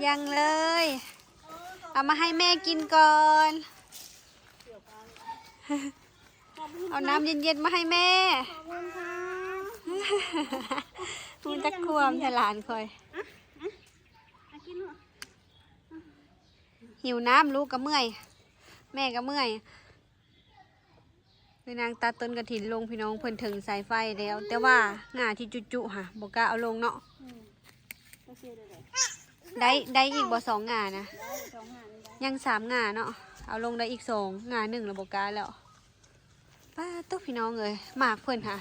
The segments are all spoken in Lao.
ຍັງເລີຍ ເອົາມາໃຫ້ແມ່ກິນກ່ອນ ເອົານ້ຳເຢັນໆມາໃຫ້ແມ່ ຮູ້ຈັກຄວາມແທ້ຫຼານຂ້ອຍ. ຫິວນ້ຳ ລູກກໍເມື່ອຍ ແມ່ກໍເມື່ອຍ. ເອີຍນາງຕັດຕົ້ນກະຖິນລົງພີ່ນ້ອງ ເພິ່ນເຖິງສາຍໄຟແລ້ວ ແຕ່ວ່າງ່າທີ່ຈຸໆຫະບໍ່ກ້າເອົາລົງເນາະ. ໄດ້ ໄດ້ອີກບໍ່ສອງງ່ານະ? ຍັງສາມງ່າເນາະ ເອົາລົງໄດ້ອີກສອງ ງ່າໜຶ່ງລະບໍ່ກ້າແລ້ວ. ປາໂທ້ ພີ່ນ້ອງເອີຍ ໝາກເພິ່ນຫະ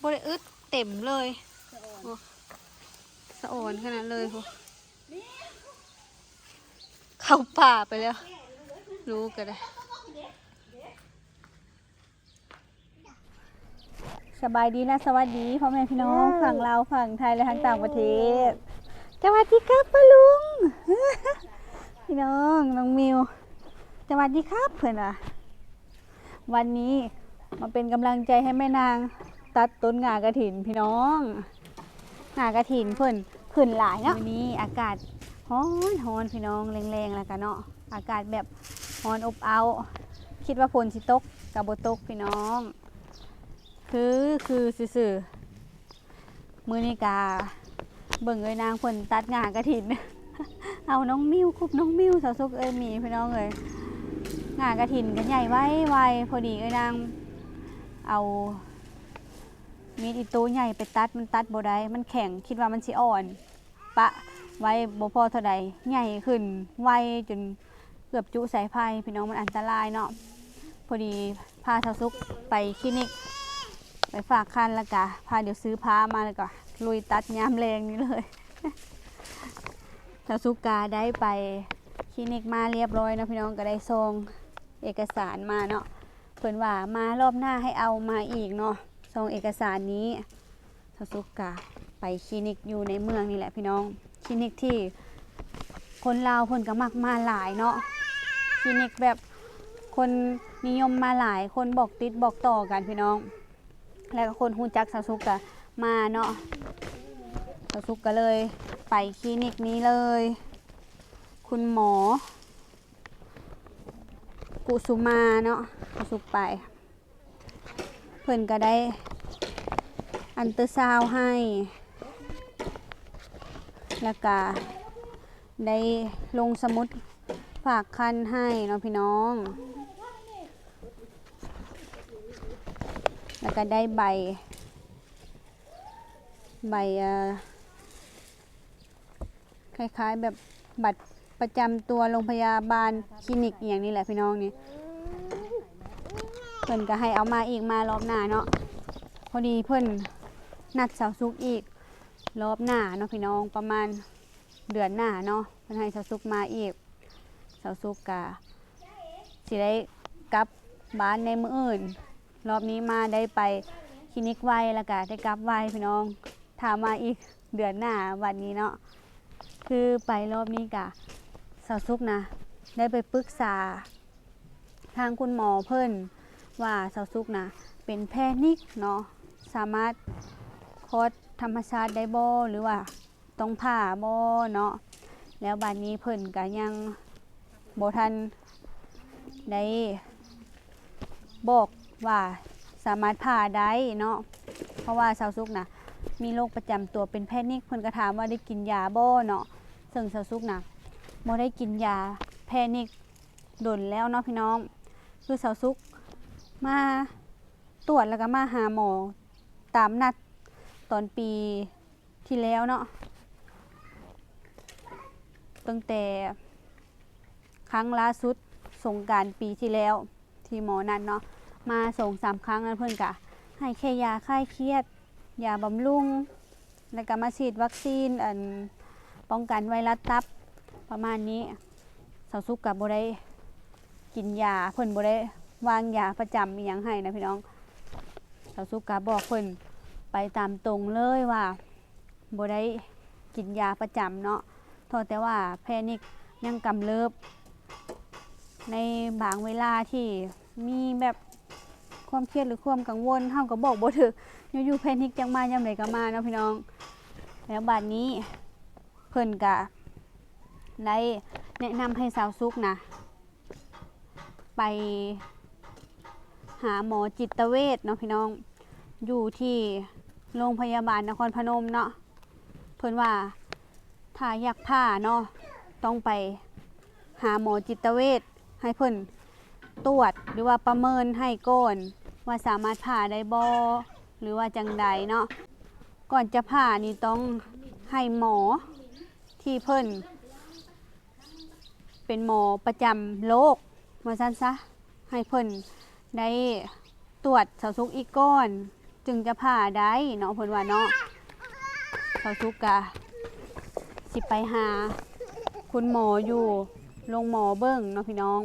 ບໍ່ໄດ້ອຶດ ເຕັມເລີຍ ສະອອນ ໂອ້ ສະອອນຂະໜາດເລີຍພຸ້ນ ເຂົ້າປ່າໄປແລ້ວ ລູກກໍໄດ້. ສະບາຍດີນະ ສະຫວັດດີພໍ່ແມ່ພີ່ນ້ອງ ເອີ ຝັ່ງລາວ ຝັ່ງໄທ ແລະ ທາງຕ່າງປະເທດ. ສະຫວັດດີຄັບປ້າລຸງ ພີ່ນ້ອງ ນ້ອງມິວ ສະຫວັດດີຄັບ ເພິ່ນວ່າ. ວັນນີ້ມາເປັນກຳລັງໃຈໃຫ້ແມ່ນາງຕັດຕົ້ນງ່າກະຖິນພີ່ນ້ອງ. ງ່າກະຖິນເພິ່ນຂຶ້ນຫຼາຍເນາະ. ມື້ນີ້ອາກາດຮ້ອນໆ ພີ່ນ້ອງ ແລງໆ ແລ້ວກະເນາະ ອາກາດແບບຮ້ອນອົບເອົ້າ ຄິດວ່າຝົນຊິຕົກກະບໍ່ຕົກພີ່ນ້ອງ ຄື ຄືຊື່ໆ. ມື້ນີ້ກະເບິ່ງເອື້ອຍນາງເພິ່ນຕັດງ່າກະຖິນ ເອົານ້ອງມິວ ຄຸບນ້ອງມິວ ສາວສຸກເອື້ອຍໝີ ພີ່ນ້ອງເອີຍ. ງ່າກະຖິນກະໃຫຍ່ໄວໆ ພໍດີເອື້ອຍນາງເອົາມີດອີໂຕ້ໃຫຍ່ໄປຕັດ ມັນຕັດບໍ່ໄດ້ ມັນແຂງ ຄິດວ່າມັນຊິອ່ອນ ປະໄວ້ບໍ່ພໍເທົ່າໃດ ໃຫຍ່ຂຶ້ນໄວຈົນເກືອບຈຸສາຍໄຟພີ່ນ້ອງ ມັນອັນຕະລາຍເນາະ. ພໍດີພາສາວສຸກໄປຄລີນິກ ໄປຝາກຄັນ ແລ້ວກະພາ ດຽວຊື້ຜ້າມາ ແລ້ວກະລຸຍຕັດຍາມແລງນີ້ເລີຍ. ສາວສຸກກະໄດ້ໄປຄລີນິກມາລຽບຮ້ອຍເນາະພີ່ນ້ອງ ກະໄດ້ຊອງເອກະສານມາເນາະ ເພິ່ນວ່າມາລອບໜ້າໃຫ້ເອົາມາອີກເນາະ ຊອງເອກະສານນີ້. ສາວສຸກກະໄປຄລີນິກຢູ່ໃນເມືອງນີ້ແຫຼະພີ່ນ້ອງ ຄລີນິກທີ່ຄົນລາວເພິ່ນກະມັກມາຫຼາຍເນາະ ຄລີນິກແບບຄົນນິຍົມມາຫຼາຍ ຄົນບອກຕິດບອກຕໍ່ກັນພີ່ນ້ອງ ແລ້ວກະຄົນຮູ້ຈັກສາວສຸກກະມາເນາະ. ສາວສຸກກະເລີຍໄປຄລີນິກນີ້ເລີຍ ຄຸນໝໍ ກຸສຸມາເນາະ ສາວສຸກໄປ ເພິ່ນກະໄດ້ອັນເຕີຊາວໃຫ້ ແລ້ວກະໄດ້ລົງສະໝຸດຝາກຄັນໃຫ້ເນາະພີ່ນ້ອງ ແລ້ວກະໄດ້ໃບ ໃບ ເອີ ຄ້າຍໆແບບບັດປະຈຳຕົວໂລງພະຍາບານ ຄລີນິກອີ່ຫຍັງນີ້ແຫຼະພີ່ນ້ອງນີ້ ເພິ່ນກະໃຫ້ເອົາມາອີກ ມາລອບໜ້າເນາະ. ພໍດີເພິ່ນນັດສາວສຸກອີກລອບໜ້າເນາະພີ່ນ້ອງ ປະມານເດືອນໜ້າເນາະ ເພິ່ນໃຫ້ສາວສຸກມາອີກ. ສາວສຸກກະຊິໄດ້ກັບບ້ານໃນມື້ອື່ນ ລອບນີ້ມາໄດ້ໄປຄລີນິກໄວ ແລ້ວກະໄດ້ກັບໄວພີ່ນ້ອງ ຖ້າມາອີກເດືອນໜ້າບັດນີ້ເນາະ. ຄືໄປລອບນີ້ກະ ສາວສຸກນະ ໄດ້ໄປປຶກສາທາງຄຸນໝໍເພິ່ນວ່າ ສາວສຸກນະ ເປັນແພນິກເນາະ ສາມາດຄອດທຳມະຊາດໄດ້ບໍ່ ຫຼືວ່າ ຕ້ອງຜ່າບໍ່ເນາະ. ແລ້ວບາດນີ້ເພິ່ນກະຍັງບໍ່ທັນໄດ້ບອກວ່າສາມາດຜ່າໄດ້ເນາະ ເພາະວ່າສາວສຸກນະ ມີໂລກປະຈຳຕົວເປັນແພນິກ ເພິ່ນກະຖາມວ່າໄດ້ກິນຢາບໍ່ເນາະ ເຊິ່ງສາວສຸກນະ ບໍ່ໄດ້ກິນຢາແພນິກດົນແລ້ວເນາະພີ່ນ້ອງ. ຄືສາວສຸກມາ ຕວດ ແລ້ວກະມາຫາໝໍຕາມນັດຕອນປີທີ່ແລ້ວເນາະ ຕັ້ງແຕ່ຄັ້ງລ່າສຸດສົງການປີທີ່ແລ້ວ ທີ່ໝໍນັດເນາະ ມາສອງສາມຄັ້ງ ແລ້ວເພິ່ນກະໃຫ້ແຄ່ຢາຄາຍຄຽດ ຢາບຳລຸງ ແລ້ວກະມາສີດວັກຊີນ ອັນ ປ້ອງກັນໄວຣັສຕັບ ປະມານນີ້. ສາວສຸກກະບໍ່ໄດ້ກິນຢາ ເພິ່ນບໍ່ໄດ້ວາງຢາປະຈຳອີ່ຫຍັງໃຫ້ນະພີ່ນ້ອງ. ສາວສຸກກະບອກເພິ່ນໄປຕາມຕົງເລີຍວ່າ ບໍ່ໄດ້ກິນຢາປະຈຳເນາະ ເພາະແຕ່ວ່າແພນິກຍັງກຳເລີບ ໃນບາງເວລາທີ່ມີແບບຄວາມຄຽດ ຫຼື ຄວາມກັງວົນ ເຮົາກະບອກບໍ່ຖືກ ຢູ່ໆແພນິກຈັກມາຍາມໃດກະມາເນາະພີ່ນ້ອງ. ແລ້ວບາດນີ້ເພິ່ນກະ ໄດ້ແນະນຳໃຫ້ສາວສຸກນະ ໄປຫາໝໍຈິດຕະເວດເນາະພີ່ນ້ອງ ຢູ່ທີ່ໂຮງພະຍາບານນະຄອນພະນົມເນາະ. ເພິ່ນວ່າຖ້າຢາກຜ່າເນາະ ຕ້ອງໄປຫາໝໍຈິດຕະເວດ ໃຫ້ເພິ່ນຕວດ ຫຼືວ່າປະເມີນໃຫ້ກ່ອນ ວ່າສາມາດຜ່າໄດ້ບໍ່ ຫຼືວ່າຈັ່ງໃດເນາະ. ກ່ອນຈະຜ່ານີ້ຕ້ອງໃຫ້ໝໍທີ່ເພິ່ນ ເປັນໝໍປະຈຳໂລກວ່າຊັ້ນຊະ ໃຫ້ເພິ່ນໄດ້ຕວດສາວສຸກອີກກ່ອນ ຈຶ່ງຈະຜ່າໄດ້ເນາະ ເພິ່ນວ່າເນາະ. ສາວສຸກກະຊິໄປຫາຄຸນໝໍຢູ່ໂຮງໝໍເບິ່ງເນາະພີ່ນ້ອງ.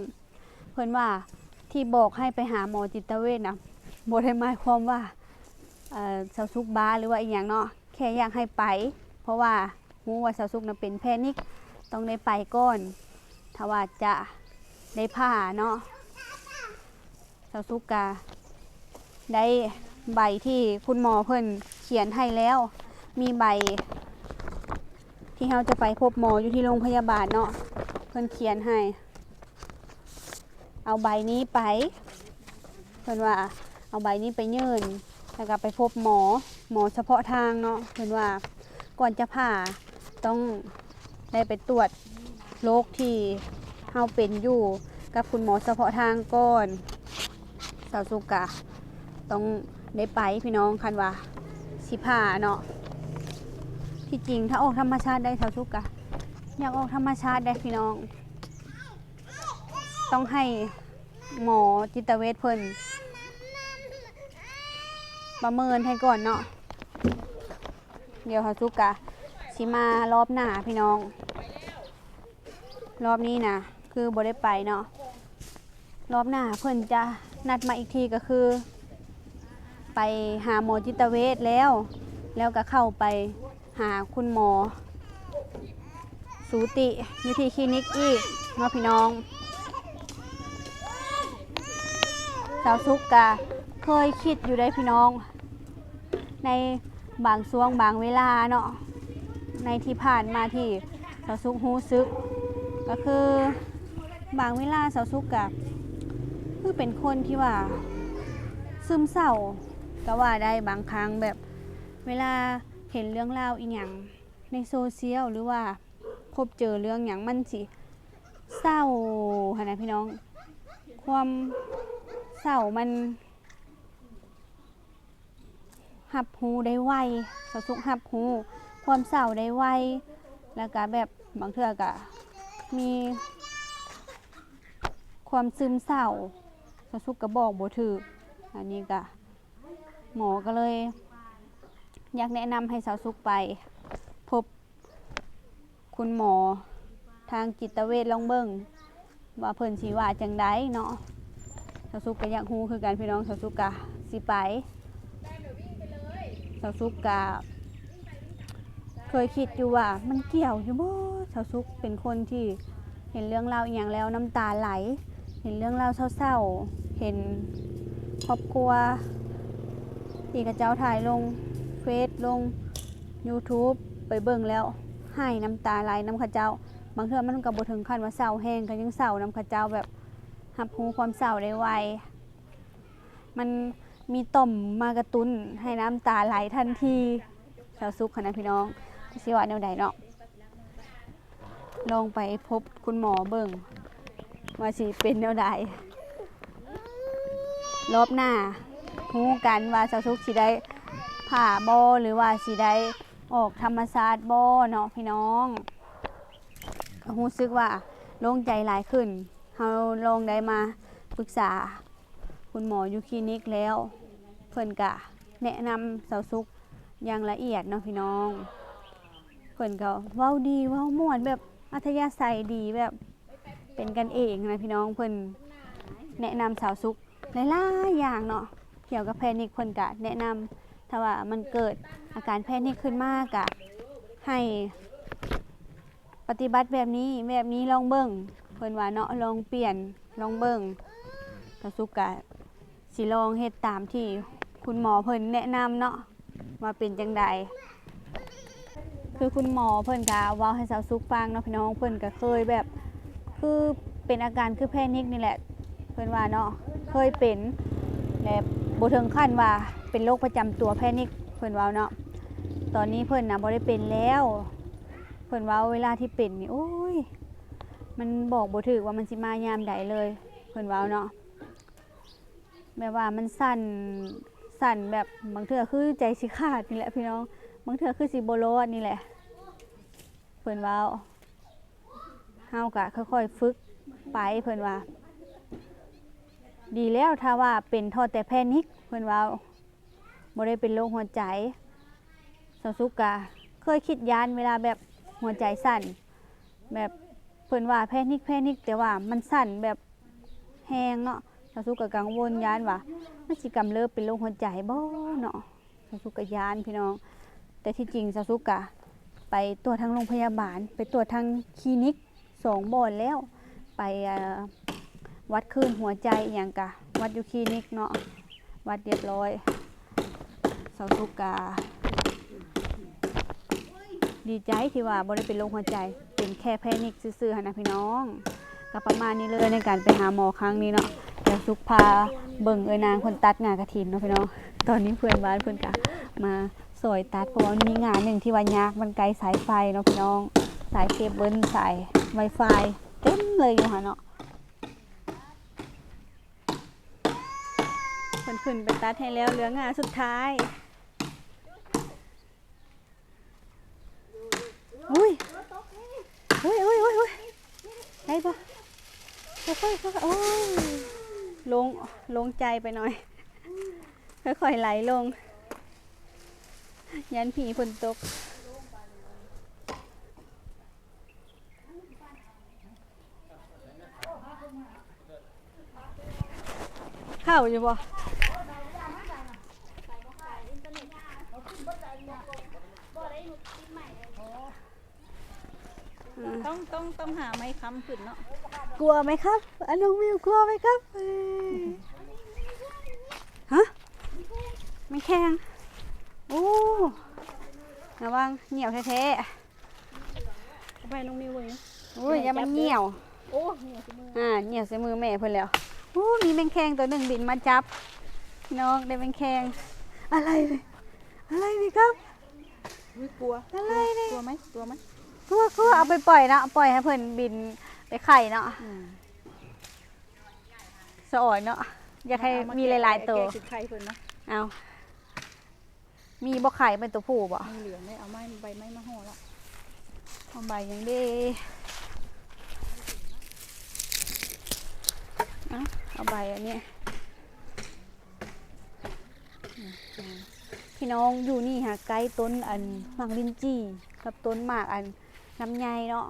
ເພິ່ນວ່າທີ່ບອກໃຫ້ໄປຫາໝໍຈິດຕະເວດນະ ບໍ່ໄດ້ໝາຍຄວາມວ່າ ເອີ ສາວສຸກບ້າ ຫຼືວ່າອີ່ຫຍັງເນາະ ແຄ່ຢາກໃຫ້ໄປ ເພາະວ່າ ຮູ້ວ່າສາວສຸກນະເປັນແພນິກ ຕ້ອງໄດ້ໄປກ່ອນ ຖ້າວ່າຈະໄດ້ຜ່າເນາະ. ສາວສຸກກະໄດ້ໃບທີ່ຄຸນໝໍເພິ່ນຂຽນໃຫ້ແລ້ວ ມີໃບທີ່ເຮົາຈະໄປພົບໝໍຢູ່ທີ່ໂຮງພະຍາບານເນາະ ເພິ່ນຂຽນໃຫ້ ເອົາໃບນີ້ໄປ ເພິ່ນວ່າເອົາໃບນີ້ໄປຍື່ນ ແລ້ວກໍໄປພົບໝໍ ໝໍສະເພາະທາງເນາະ. ເພິ່ນວ່າກ່ອນຈະຜ່າຕ້ອງໄດ້ໄປຕວດໂລກທີ່ເຮົາເປັນຢູ່ກັບຄຸນໝໍສະເພາະທາງກ່ອນ. ສາວສຸກກະຕ້ອງໄດ້ໄປພີ່ນ້ອງ ຄັນວ່າຊິຜ່າເນາະ. ທີ່ຈິງຖ້າອອກທຳມະຊາດໄດ້ ສາວສຸກກະຢາກອອກທຳມະຊາດໄດ໋ພີ່ນ້ອງ. ຕ້ອງໃຫ້ໝໍຈິດຕະເວດເພິ່ນປະເມີນໃຫ້ກ່ອນເນາະ. ດຽວສາວສຸກກະຊິມາລອບໜ້າພີ່ນ້ອງ. ລອບນີ້ນະຄືບໍ່ໄດ້ໄປເນາະ. ລອບໜ້າເພິ່ນຈະນັດມາອີກທີກໍຄື ໄປຫາໝໍຈິດຕະເວດແລ້ວ ແລ້ວກໍເຂົ້າໄປຫາຄຸນໝໍສູຕິຢູ່ທີ່ຄລີນິກອີກເນາະພີ່ນ້ອງ. ສາວສຸກກະເຄີຍຄິດຢູ່ເດ້ພີ່ນ້ອງ ໃນບາງຊ່ວງບາງເວລາເນາະ ໃນທີ່ຜ່ານມາທີ່ສາວສຸກຮູ້ສຶກ ກໍຄືບາງເວລາສາວສຸກກະຄືເປັນຄົນທີ່ວ່າຊຶມເສົ້າກໍວ່າໄດ້. ບາງຄັ້ງແບບເວລາເຫັນເລື່ອງລາວອີ່ຫຍັງໃນໂຊຊຽວ ຫຼືວ່າພົບເຈີເລື່ອງຫຍັງ ມັນຊິເສົ້າຫັ້ນນະພີ່ນ້ອງ. ຄວາມເສົ້າມັນ ຮັບຮູ້ໄດ້ໄວ ສາວສຸກຮັບຮູ້ຄວາມເສົ້າໄດ້ໄວ ແລ້ວກະແບບບາງເທື່ອກະມີຄວາມຊຶມເສົ້າ ສາວສຸກກະບອກບໍ່ຖືກ. ອັນນີ້ກະໝໍກໍເລີຍຢາກແນະນຳໃຫ້ສາວສຸກໄປພົບ ຄຸນໝໍທາງຈິດຕະເວດລອງເບິ່ງວ່າເພິ່ນຊິວ່າຈັ່ງໃດເນາະ. ສາວສຸກກໍຢາກຮູ້ຄືກັນພີ່ນ້ອງ ສາວສຸກກະຊິໄປ. ສາວສຸກກະເຄີຍຄິດຢູ່ວ່າມັນກ່ຽວຢູ່ບໍ່? ສາວສຸກເປັນຄົນທີ່ເຫັນເລື່ອງລາວອີ່ຫຍັງແລ້ວນ້ຳຕາໄຫຼ ເຫັນເລື່ອງລາວເສົ້າໆ ເຫັນຄອບຄົວທີ່ເຂົາເຈົ້າຖ່າຍລົງເຟສ ລົງຢູທູບ ໄປເບິ່ງແລ້ວໄຫ້ນ້ຳຕາໄຫຼນຳເຂົາເຈົ້າ. ບາງເທື່ອມັນກໍບໍ່ເຖິງຂັ້ນວ່າເສົ້າແຮງ ກໍຍັງເສົ້ານຳເຂົາເຈົ້າ ແບບຮັບຮູ້ຄວາມເສົ້າໄດ້ໄວ. ມັນມີຕ່ອມມາກະຕຸ້ນໃຫ້ນ້ຳຕາໄຫຼທັນທີ. ສາວສຸກຫັ້ນນະພີ່ນ້ອງ ຊິວ່າແນວໃດເນາະ? ລອງໄປພົບຄຸນໝໍເບິ່ງວ່າຊິເປັນແນວໃດ. ລອບໜ້າຮູ້ກັນວ່າສາວສຸກຊິໄດ້ຜ່າບໍ່ ຫຼືວ່າຊິໄດ້ອອກທຳມະຊາດບໍ່ເນາະພີ່ນ້ອງ. ກໍຮູ້ສຶກວ່າໂລ່ງໃຈຫຼາຍຂຶ້ນ ເຮົາລອງໄດ້ມາປຶກສາຄຸນໝໍຢູ່ຄລີນິກແລ້ວ ເພິ່ນກະແນະນຳສາວສຸກຢ່າງລະອຽດເນາະພີ່ນ້ອງ. ເພິ່ນກໍເວົ້າດີເວົ້າມ່ວນ ແບບອັດທະຍາໄສດີ ແບບເປັນກັນເອງນະພີ່ນ້ອງ. ເພິ່ນແນະນຳສາວສຸກຫຼາຍໆຢ່າງເນາະ ກ່ຽວກັບແພນິກ ເພິ່ນກະແນະນຳ ຖ້າວ່າມັນເກີດອາການແພນິກຂຶ້ນມາ ກະໃຫ້ປະຕິບັດແບບນີ້ ແບບນີ້ລອງເບິ່ງ ເພິ່ນວ່າເນາະ ລອງປ່ຽນ ລອງເບິ່ງ. ສາວສຸກກະຊິລອງເຮັດຕາມທີ່ຄຸນໝໍເພິ່ນແນະນຳເນາະ ວ່າເປັນຈັ່ງໃດ. ຄືຄຸນໝໍເພິ່ນກະເວົ້າໃຫ້ສາວສຸກຟັງເນາະພີ່ນ້ອງ, ເພິ່ນກະເຄີຍແບບ ຄືເປັນອາການຄືແພນິກນີ້ແຫຼະ ເພິ່ນວ່າເນາະ, ເຄີຍເປັນ ແລະ ບໍ່ເຖິງຂັ້ນວ່າເປັນໂລກປະຈຳຕົວແພນິກ ເພິ່ນເວົ້າເນາະ. ຕອນນີ້ເພິ່ນນະບໍ່ໄດ້ເປັນແລ້ວ ເພິ່ນເວົ້າເວລາທີ່ເປັນນີ້ ໂອ້ຍ ມັນບອກບໍ່ຖືກວ່າມັນຊິມາຍາມໃດເລີຍ ເພິ່ນເວົ້າເນາະ. ແບບວ່າມັນສັ່ນ ສັ່ນແບບບາງເທື່ອຄືໃຈຊິຂາດນີ້ແຫຼະພີ່ນ້ອງ, ບາງເທື່ອຄືຊິບໍ່ລອດນີ້ແຫຼະ ເພິ່ນເວົ້າ. ເຮົາກະຄ່ອຍໆຝຶກໄປ ເພິ່ນວ່າ ດີແລ້ວຖ້າວ່າເປັນທໍ່ແຕ່ແພນິກ ເພິ່ນເວົ້າ. ບໍ່ໄດ້ເປັນໂລກຫົວໃຈ. ສາວສຸກກະເຄີຍຄິດຢ້ານເວລາແບບຫົວໃຈສັ່ນ ແບບເພິ່ນວ່າແພນິກ ແພນິກ ແຕ່ວ່າມັນສັ່ນແບບແຮງເນາະ. ສາວສຸກກະກັງວົນຢ້ານວ່າມັນຊິກຳເລີບເປັນໂລກຫົວໃຈບໍ່ເນາະ, ສາວສຸກກະຢ້ານພີ່ນ້ອງ. ແຕ່ທີ່ຈິງສາວສຸກກະໄປກວດທາງໂລງພະຍາບານ ໄປກວດທາງຄລີນິກ ສອງບ່ອນແລ້ວ ໄປ ເອີ ວັດຄື້ນຫົວໃຈອີ່ຫຍັງກະວັດຢູ່ຄລີນິກເນາະ, ວັດຮຽບຮ້ອຍ. ສາວສຸກກະດີໃຈທີ່ວ່າບໍ່ໄດ້ເປັນໂລກຫົວໃຈ ເປັນແຄ່ແພນິກຊື່ໆຫັ້ນນະພີ່ນ້ອງ. ກະປະມານນີ້ເລີຍໃນການໄປຫາໝໍຄັ້ງນີ້ເນາະ. ສາວສຸກພາເບິ່ງເອື້ອຍນາງເພິ່ນຕັດງ່າກະຖິນເນາະພີ່ນ້ອງ. ຕອນນີ້ເພື່ອນບ້ານເພິ່ນກະມາ ຊ່ອຍຕັດ ເພາະວ່າມັນມີງ່າໜຶ່ງທີ່ວ່າຍາກ ມັນໄກສາຍໄຟເນາະພີ່ນ້ອງ, ສາຍເຄເບິນ ສາຍໄວຟາຍ ເຕັມເລີຍຢູ່ຫັ້ນເນາະ. ເພິ່ນຂຶ້ນໄປຕັດໃຫ້ແລ້ວ ເຫຼືອງ່າສຸດທ້າຍ. ອຸ້ຍ ອຸ້ຍ ອຸ້ຍ ອຸ້ຍ ອຸ້ຍ ໄດ້ບໍ່? ຄ່ອຍໆ ຄ່ອຍໆ ໂອ້ຍ ໂລ່ງ ໂລ່ງໃຈໄປໜ້ອຍ. ຄ່ອຍໆໄຫຼລົງ ຢ້ານຜີຝົນຕົກ. ເຂົ້າຢູ່ບໍ່? ຕ້ອງ ຕ້ອງ ຕ້ອງຫາໄມ້ຄ້ຳຂຶ້ນເນາະ. ກົວໄໝຄັບ? ອາ ນ້ອງມິວ ກົວໄໝຄັບ? ເອີ ຮະ? ແມງແຄງ. ໂອ້ ລະວັງ ໜຽວແທ້ໆ. ເອົາໄປນ້ອງມິວເບິ່ງ. ໂອ້ຍ ຢ່າມັນໜຽວ. ໂອ້ ໜຽວໃສ່ມື ອ່າ ໜຽວໃສ່ມືແມ່ເພິ່ນແລ້ວ. ໂອ້ ມີແມງແຄງຕົວໜຶ່ງບິນມາຈັບ. ພີ່ນ້ອງ ໄດ້ແມງແຄງ. ອະໄລນີ້? ອະໄລນີ້ຄັບ? ອຸ້ຍ ກົວ. ອະໄລນີ້? ກົວໄໝ? ກົວໄໝ? ກົວ ກົວ. ເອົາໄປປ່ອຍເນາະ, ປ່ອຍໃຫ້ເພິ່ນບິນໄປໄຂ່ເນາະ. ອືມ ສະອອນເນາະ, ຢາກໃຫ້ມີຫຼາຍໆໂຕ. ເອົາມາແກະໄຂ່ເພິ່ນເນາະ. ເອົາ ມີບໍ່ໄຂ່ ເປັນຕົວຜູ້ບໍ່? ມີເຫຼືອໄດ້ ເອົາໄມ້ ໃບໄມ້ມາຫໍ່ລະ. ເອົາໃບຫຍັງເດ? ເອົາ ເອົາໃບອັນນີ້. ພີ່ນ້ອງ ຢູ່ນີ້ຫາໃກ້ຕົ້ນອັນໝາກລິ້ນຈີ່ກັບຕົ້ນໝາກອັນ ລຳໄຍເນາະ.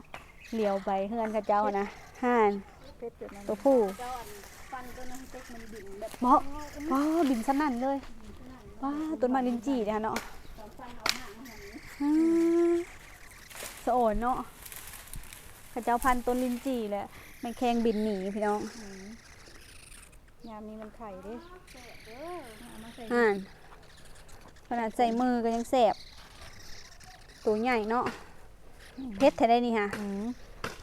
ຫຼຽວໄປເຮືອນເຂົາເຈົ້າຫັ້ນນະ ຫັ້ນ ເປັດຕົວນັ້ນ ຕົວຜູ້ ເຈົ້າອັນປັ່ນຕົວນັ້ນ ເປັດມັນບິນແບບ ເບາະ ວ້າ ບິນສະໜັ່ນເລີຍ. ວ້າ ຕົ້ນໝາກລິ້ນຈີ່ເດ້ເນາະ. ອືມ ສະອອນເນາະ. ເຂົາເຈົ້າພັນຕົ້ນລິ້ນຈີ່ແຫຼະ ແມງແຄງບິນໜີພີ່ນ້ອງ. ອືມ ຍາມນີ້ມັນໄຂ່ເດ້. ຫັ້ນ ຂະໜາດໃສ່ມືກໍຍັງແສບ. ໂຕໃຫຍ່ເນາະ. ອືມ ເຜັດແທ້ໃດນີ້ຫະ. ອືມ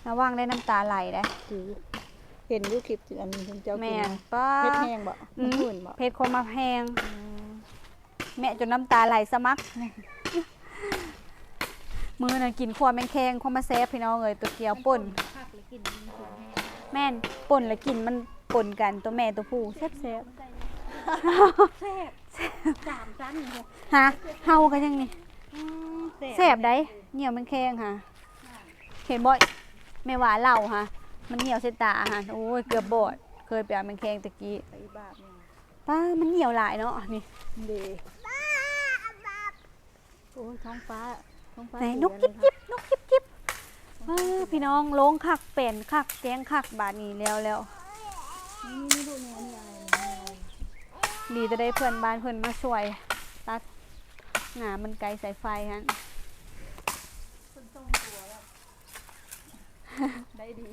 ລະວັງໄດ້ນ້ຳຕາໄຫຼໄດ໋. ເຫັນຢູ່ຄລິບອັນເພິ່ນເຈົ້າກິນ. ແມ່ນ ປາ ເຜັດແຮງບໍ່? ອືມ ມັນຫື່ນບໍ່? ເຜັດຄົນມັກແຮງ. ອືມ ແມ່ຈົນນ້ຳຕາໄຫຼສະໝັກ. ມື້ນັ້ນກິນຂົ້ວແມງແຄງ ຄວາມມາແຊບພີ່ນ້ອງເອີຍ. ຕົວກຽວປົ່ນ ແມ່ນ ປົ່ນແລ້ວກິນມັນປົນກັນ ຕົວແມ່ຕົວຜູ້ແຊບໆ. ແຊບ ແຊບ ສາມຊັ້ນນີ້ ຫາ ເຮົາກໍຍັງນີ້. ອືມ ແຊບ ແຊບໃດ໋ ໜຽວແມງແຄງຫາ. ເຫັນບໍ່ ແມ່ວ່າເລົ່າຫາ ມັນໜຽວໃສ່ຕາຫາ. ໂອ້ຍ ເກືອບບອດ ເຄີຍໄປເອົາແມງແຄງຕະກີ້. ປາ ມັນໜຽວຫຼາຍເນາະ ນີ້ເດ້. ໂອ້ຍ ທ້ອງຟ້າ ທ້ອງຟ້າ ໄຫນ ນົກຈິບຈິບ ນົກຈິບຈິບ. ເອີ ພີ່ນ້ອງ ໂລ່ງຄັກ ແປນຄັກ ແຈ້ງຄັກ ບາດນີ້ແລ້ວແລ້ວ. ນີ້ ນີ້ລູກນີ້ ອັນນີ້ອາຍ ນີ້ອາຍ. ດີແຕ່ໄດ້ເພື່ອນບ້ານເພິ່ນມາຊ່ວຍຕັດ ໜາມັນໄກສາຍໄຟຫັ້ນ. ໄດ້ດີ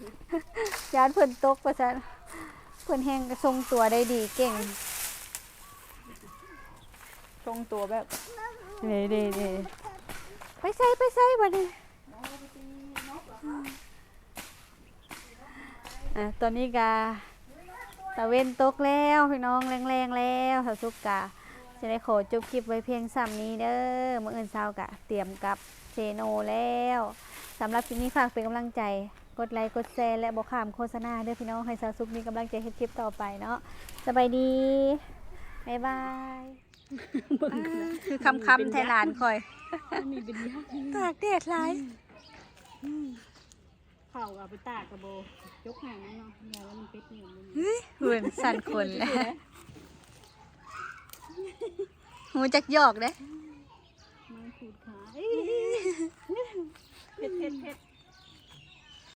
ຢ້ານເພິ່ນຕົກວ່າຊັ້ນ. ເພິ່ນແຮ່ງຊົງຕົວໄດ້ດີເກັ່ງ ຊົງຕົວແບບ ເດ້ ເດ້ ເດ້. ໄປໃສ ໄປໃສບັດນີ້? ອ່າ ຕອນນີ້ກະຕາເວັນຕົກແລ້ວພີ່ນ້ອງ ແລງໆແລ້ວ ສາວສຸກກະຊິໄດ້ຂໍຈົບຄລິບໄວ້ພຽງສ່ຳນີ້ເດີ. ມື້ອື່ນເຊົ້າກະຕຽມກັບເຊໂນແລ້ວ. ສຳລັບຄລິບນີ້ຝາກເປັນກຳລັງໃຈ ກົດໄລ ກົດແຊ ແລະ ບໍ່ຂ້າມໂຄສະນາເດີພີ່ນ້ອງ ໃຫ້ສາວສຸກມີກຳລັງໃຈເຮັດຄລິບຕໍ່ໄປເນາະ. ສະບາຍດີ ບາຍບາຍ. ອ່າ ຄືຄຳໆແທ້ຫຼານຂ້ອຍ ຕາກແດດຫຼາຍ. ເຂົ້າເອົາໄປຕາກກະບໍ່ຈົກໃຫ້ມັນເນາະ ແລ້ວມັນເປັດເໜືອນ. ເຮີ້ຍ ເພິ່ນສັ່ນຂົນແລ້ວ ຮູ້ຈັກຫຍອກເດ້ ມັນຂູດຂາ. ເຜັດໆໆ.